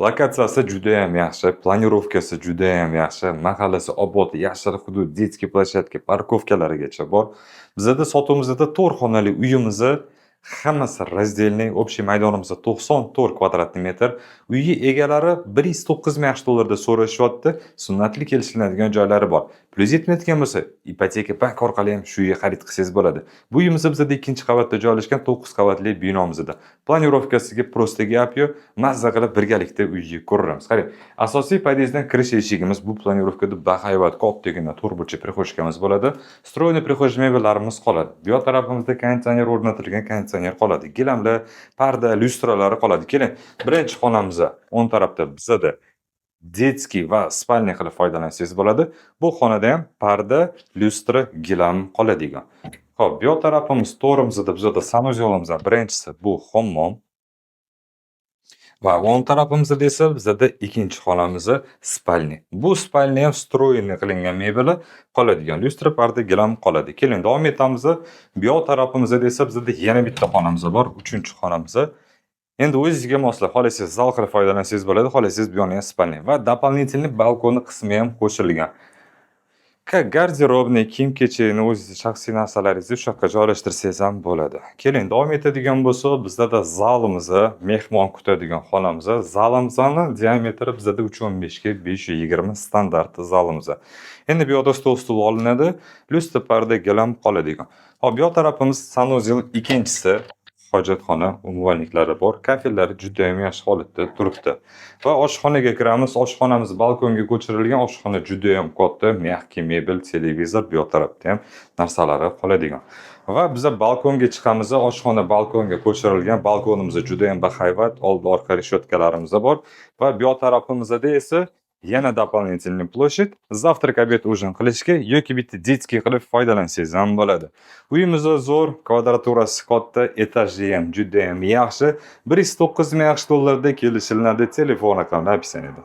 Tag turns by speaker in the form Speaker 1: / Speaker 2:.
Speaker 1: Lokatsiyasi judayam yaxshi, планировка si judayam yaxshi, mahallasi obod, yashil hudud, детский площадка, парковка larigacha bor. Bizada sotuvimizda to'rt xonali uyimizni hammasi раздельный, общий maydonimiz 94 квадратный metr. Uyi egalari 109 ming AQSh dollarida so'rashyapti. Sunnatli kelishiladigan joylari bor. Pulingiz yetmayotgan bo'lsa, ipoteka bank orqali ham shu uyga xarid qilsangiz bo'ladi. Bu uyimiz bizada ikkinchi qavatda joylashgan, 9 qavatli binomizda. Планировка siga просто gap yo'q. Mazza qilib birgalikda uyni ko'ramiz. Qarang, asosiy podyezddan kirish eshigimiz bu планировка da bahaybat kattagina to'rtburchak прихожка miz bo'ladi. Встроенный прихожий mebellarimiz qoladi. Bu yoq tarafimizda konditsioner o'rnatilgan, konditsioner qoladi. Gilamlar, parda, lyustralari qoladi. Keling, birinchi xonamiz o'ng tarafda bizada детский va спальня qilib foydalansangiz bo'ladi. Bu xonada ham parda, lyustra, gilam qoladigan. Xo'p, bu yoq tarafimiz to'g'rimizda bizada санузел imiz, birinchisi bu hammom. Va o'ng tarafimizda esa bizada ikkinchi xonamiz, спальня. Bu спальня ham встроенный qilingan mebeli qoladigan. Lyustra, parda, gilam qoladi. Keling, davom etamiz. Bu yoq tarafimizda esa bizada yana bitta xonamiz bor, uchinchi xonamiz. Endi o'zingizga moslab, xohlasangiz zal qilib foydalansangiz bo'ladi, xohlasangiz bu yoni ham спальня va дополнительный balkoni qismi ham qo'shilgan. Как гардеробный, kiyim-kechakni, o'zingizni shaxsiy narsalaringizni o'sha yoqqa joylashtirsangiz ham bo'ladi. Keling, davom etadigan bo'lsak, bizada zalimiz, mehmon kutadigan xonamiz. Zalimizni diametri bizada 3,15 ga 5,20, standart zalimiz. Endi bu yoqda stol, stul olinadi, lyustra, parda, gilam qoladigan. Hop, bu yoq tarafimiz санузел ikkinchisi, hojatxona, умывальник lari bor. Kafellari judayam yaxshi holatda turibdi. Va oshxonaga kiramiz. Oshxonamiz balkonga ko'chirilgan. Oshxona judayam katta, мягкий mebel, televizor, bu yoq tarafda ham narsalari qoladigan. Va biza balkonga chiqamiz. Oshxona balkonga ko'chirilgan. Balkonimiz judayam bahaybat, oldi orqa решётка larimiz bor. Va bu yoq tarafimizda esa yana дополнительный площадь, завтрак, обед, ужин qilishga yoki bitta детский qilib foydalansangiz ham bo'ladi. Uyimiz zo'r, kvadraturasi katta, etaji ham judayam yaxshi. 109 ming AQSh dollarida kelishilinadi. Telefon raqami описание da.